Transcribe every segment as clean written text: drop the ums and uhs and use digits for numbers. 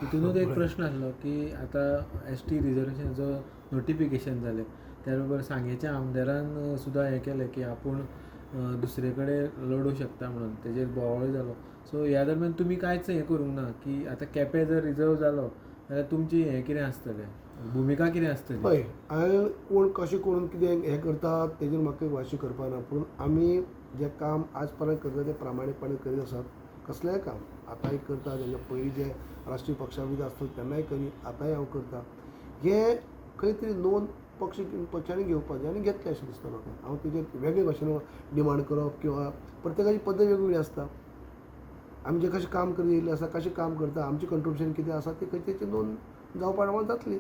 तितूनच एक प्रश्न आसलो की आतां एसटी रिजर्वेशनाचो नोटिफिकेशन जालें, त्या बरोबर सांगेच्या आमदारान सुद्दां हें केलें की आपूण दुसरे कडेन लडूं शकता म्हणून, तेजेर बोवाळूय जालो. सो ह्या दरम्यान तुमी कांयच हें करूंक ना की आतां केपें जर रिजर्व जालो जाल्यार तुमची हें कितें आसतलें, भुमिका कितें आसतली? पळय, हांवें कोण कशें करून कितें हें करता तेजेर म्हाका भाश्य करपा ना, पूण आमी जें काम आज पर्यंत करता तें प्रामाणीकपणान करीत आसात. कसलेंय काम आतांय करता, तेज्या पयलीं जे राष्ट्रीय पक्षा भितर आसता तेन्नाय करी, आतांय हांव करता. हें खंय तरी नोंद पक्षांनी घेवपाक जाय आनी घेतलें अशें दिसता म्हाका. हांव तेजेर वेगळे भाशेन डिमांड करप किंवा प्रत्येकाची पद्दत वेगवेगळी आसता. आमी जें कशें काम करीत येयल्लें आसा, कशें काम करता, आमचें कंट्रिब्युशन कितें आसा तें खंय तेची नोंद जावपा प्रमाण जातली.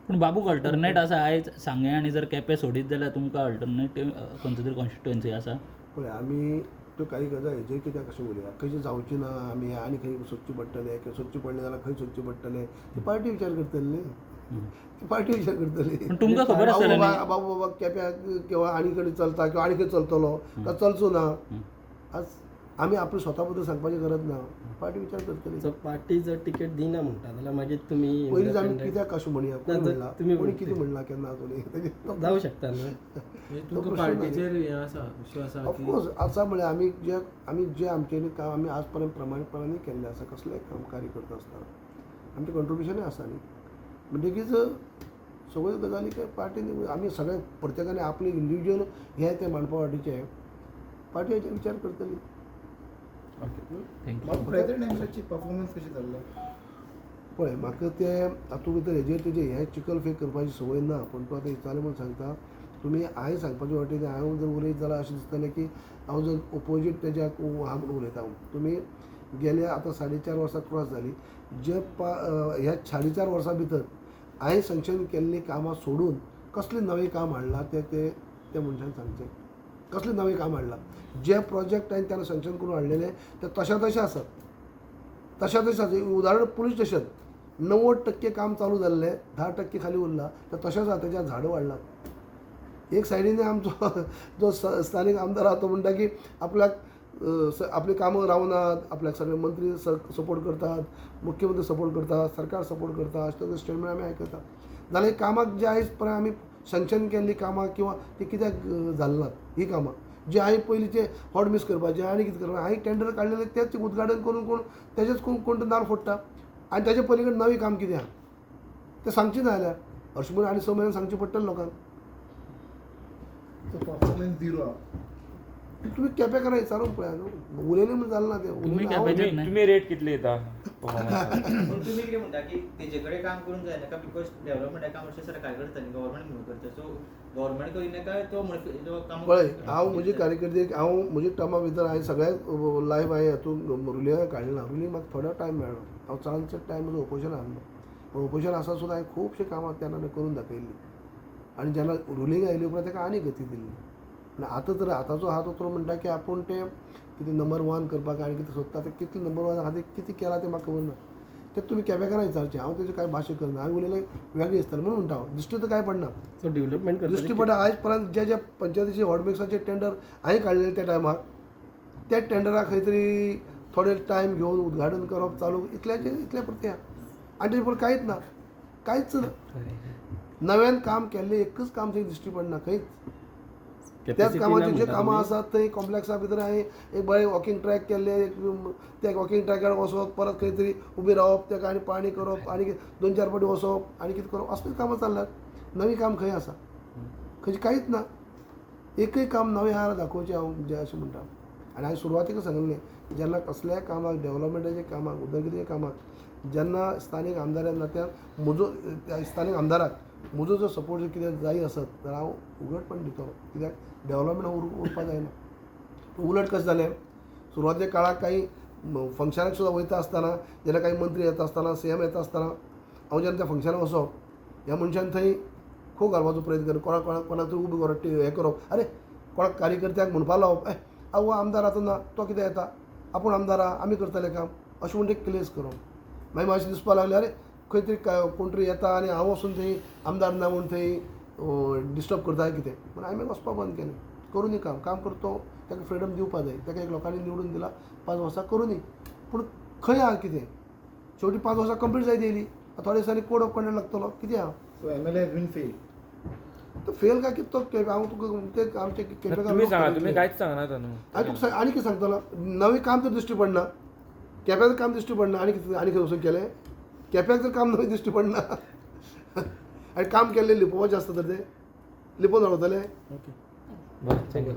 पूण बाबूक अल्टरनेट आसा आयज सांगें आनी जर केपें सोडीत जाल्यार तुमकां अल्टरनेट खंयचो तरी कॉन्स्टिट्युएन्सी आसा? पळय, आमी त्यो काही गजाल हेजेर कित्याक कशें उलया, खंयचें जावचें ना, आमी आनी खंय सोदचें पडटलें किंवा सोदचें पडलें जाल्यार खंय सोदचें पडटलें, ती पार्टी विचार करतली न्ही, ती पार्टी विचार करतली. पूण तुमकां खबर आसतलें न्ही? बाबू बाबा केप्याक किंवा आनी कडेन चलता किंवा आनी खंय चलतलो काय चलचो ना, आज आमी आपल्या स्वता बद्दल सांगपाची गरज ना, पार्टी विचार करतली. सो पार्टी जर तिकेट दिना म्हणटा जाल्यार मागीर तुमी पयलींच आमी कित्याक कशें म्हणया, कोणी म्हणलां, तुमी कोणी कितें म्हणलां केन्ना कोणी जावं शकता न्हू? तुमकां पार्टीचेर हें आसा, विश्वास आसा? ऑफकोर्स आसा. म्हळ्यार आमी जे आमच्यांनी काम आमी आज पर्यंत प्रमाणीकपणान केल्लें आसा, कसलेंय काम कार्य करता आसतना आमचें कंट्रिब्युशनूय आसा न्ही. म्हणटकीच सगळ्यो गजाली पार्टीन आमी सगळे प्रत्येकान आपले इंडिविज्युअल हें तें मांडपा वाटेचें पार्टी हेचेर विचार करतली. Thank you. President एमसाची परफॉर्मन्स कशी जाल्लो? पळय, म्हाका तें हातूंत भितर हेजेर तेजें हें चिकल फेक करपाची संवय ना, पूण तूं आतां विचारलें म्हणून सांगता. तुमी हांवें सांगपाचे वाटेन हांव जर उलयत जाल्यार अशें दिसतलें की हांव जर ओपोजीट तेज्या आहा म्हणून उलयता. हांव तुमी गेले आतां 4.5 वर्सां क्रॉस जाली, जे ह्या 4.5 वर्सां भितर हांवें सँक्शन केल्लीं कामां सोडून कसलें नवें काम हाडलां तें ते त्या मनशान सांगचें. कसलें नवें काम हाडलां, जे प्रोजेक्ट हांवें तेन्ना सँक्शन करून हाडलेले ते तशा तशें आसात, तशा तशें आसा. उदाहरण पुलीस स्टेशन 90% काम चालू जाल्लें, 10% खाली उरलां, ते तशेंच आसा, तेज्या झाडां वाडलां. एक सायडीन आमचो जो स्थानीक आमदार आसा तो म्हणटा की आपल्याक आपली कामां रावनात, आपल्याक सगळे मंत्री सपोर्ट करतात, मुख्यमंत्री सपोर्ट करतात, सरकार सपोर्ट करता, अशें तरेचें स्टेटमेंट आमी आयकता. जाल्यार कामाक जे आयज पर्यंत आमी सँक्शन केल्लीं कामां किंवा ती कित्याक जाली नात हीं कामां जी हांवें पयलींचे हॉट मिस करपाचें आनी कितें करपाचें, हांवें टेंडर काडलेलें तेच उद्घाटन करून कोण तेजेच कोण कोण नाल फोडटा आनी तेजे पलीकडे नवें काम कितें आहा तें सांगचें ना जाल्यार हरशीं म्हणून आनी 6 म्हयन्यान सांगचें पडटलें लोकांक. परफॉर्मन्स झिरो आहा. तुमी केपेंकारां विचारून पळया न्हू, उलयलें म्हूण जालें ना तें. तुमी केपेंचेच तुमी रेट कितली येता? पूण तुमी कितें म्हणटा की तेजे कडेन काम करूंक जायना काय, because डेव्हलपमेंटा काम अशें सरकार करता न्ही, गव्हर्मेंट म्हणून करता, सो गव्हर्मेंट करिनाका तो म्हणून काम. पळय, हांव म्हजी कार्यकर्ते, हांव म्हज्या टर्मा भितर हांवें सगळ्या लायफ हांवें हातूंत रुलिंगाक काडलें ना. रुलींग म्हाका थोडो टायम मेळ्ळो, हांव चडांत चड टायम म्हजो ओपोजिशन आसलो, पूण ओपोजिशन आसा सुद्दां हांवें खुबशीं कामां तेन्ना करून दाखयल्लीं आनी जेन्ना रुलींग आयली उपरांत ताका आनी गती दिल्ली. आनी आतां तर आतांचो आहा तो म्हणटा की आपूण तें कितें नंबर 1 करपाक आनी कितें सोदता, तें कितलें नंबर 1 खातीर कितें केलां तें म्हाका खबर ना, तें तुमी केपेंकारां विचारचें. हांव तेजें कांय भाशा करना, हांवें उलयलें वेगळें दिसतलें म्हणून म्हणटा हांव. दिश्टी तर कांय पडना, सो डेव्हलपमेंट दिश्टी पडटा. आयज पर्यंत जे जे पंचायतीचे हॉट मिक्साचे टेंडर हांवें काडलेले त्या टायमार, त्या टेंडराक खंय तरी थोडे टायम घेवन उद्घाटन करप चालू, इतल्याचें इतलें पुरतें आहा आनी तेजे फुडें कांयच ना, कांयच ना. नव्यान काम केल्लें एकच काम थंय दिश्टी पडना खंयच. त्याच कामाची जे कामां आसात थंय कॉम्प्लेक्सा भितर हांवें एक बरें वॉकिंग ट्रॅक केल्लें, एक त्या वॉकिंग ट्रॅकार वचप, परत खंय तरी उबी रावप, ताका आनी पाणी करप, आनी 2-4 फावटी वचप आनी कितें करप, असलीं कामां चल्ल्यात. नवीं काम खंय आसा, खंयचें कांयच ना, एकय काम नवें आहा दाखोवचें हांव जें अशें म्हणटा. आनी हांवें सुरवातीकच सांगिल्लें, जेन्ना कसल्याय कामाक, डेव्हलपमेंटाच्या कामाक, उदरगतीच्या कामाक जेन्ना स्थानीक आमदारान नात्यान म्हजो त्या स्थानीक आमदाराक म्हजो जो सपोर्ट जर कितें जाय आसत जाल्यार हांव उगडपण दितलो, कित्याक डेव्हलपमेंट उरपा जायना. उलट कशें जालें, सुरवाते काळाक काही फंक्शनाक सुद्दां वयता आसतना, जेन्ना काही मंत्री येता आसतना, सीएम येता आसतना, हांव जेन्ना त्या फंक्शनाक वचप, ह्या मनशान थंय खो घालपाचो प्रयत्न करप, कोणाक कोणाक कोणाक तरी उबो करप, हें करप, आरे कोणाक कार्यकर्त्याक म्हणपा लावप, ए हांव आमदार आतां ना, तो कितें येता, आपूण आमदार आहा, आमी करतले काम, अशें म्हणून ते क्लेस करप. मागीर मातशें दिसपाक लागलें, आरे खंय तरी कोण तरी येता आनी हांव वचून थंय आमदार ना म्हूण थंय डिस्टर्ब करता कितें म्हूण हांवें मागीर वचपा बंद केलें. करूं न्ही काम, काम करता तो ताका फ्रिडम दिवपा जाय, ताका एक लोकांनी निवडून दिला 5 वर्सां, करूं न्ही, पूण खंय आहा कितें शेवटी 5 वर्सां कंप्लीट जायत येयली. आतां थोड्या दिसांनी कोड ऑफ कंडक्ट लागतलो, कितें आहा? So MLA has been fail. तो फेल काय कितें तो हांव तुका ते आमचे केपेकार तुमी लोक सांगा, सांगितले. तुमी कांयच सांगनात न्हू. हांवें तुका आनी कितें सांगतलो, नवें काम तर दिश्टी पडना, केप्याचं काम दिश्टी पडना. आनी कितें, आनी खंय वचून केलें? केप्याक जर काम नवें दिश्टी पडना आनी काम केल्लें लिपोवपाचें आसता तर तें लिपोवन रावतले. ओके, बरें, thank you.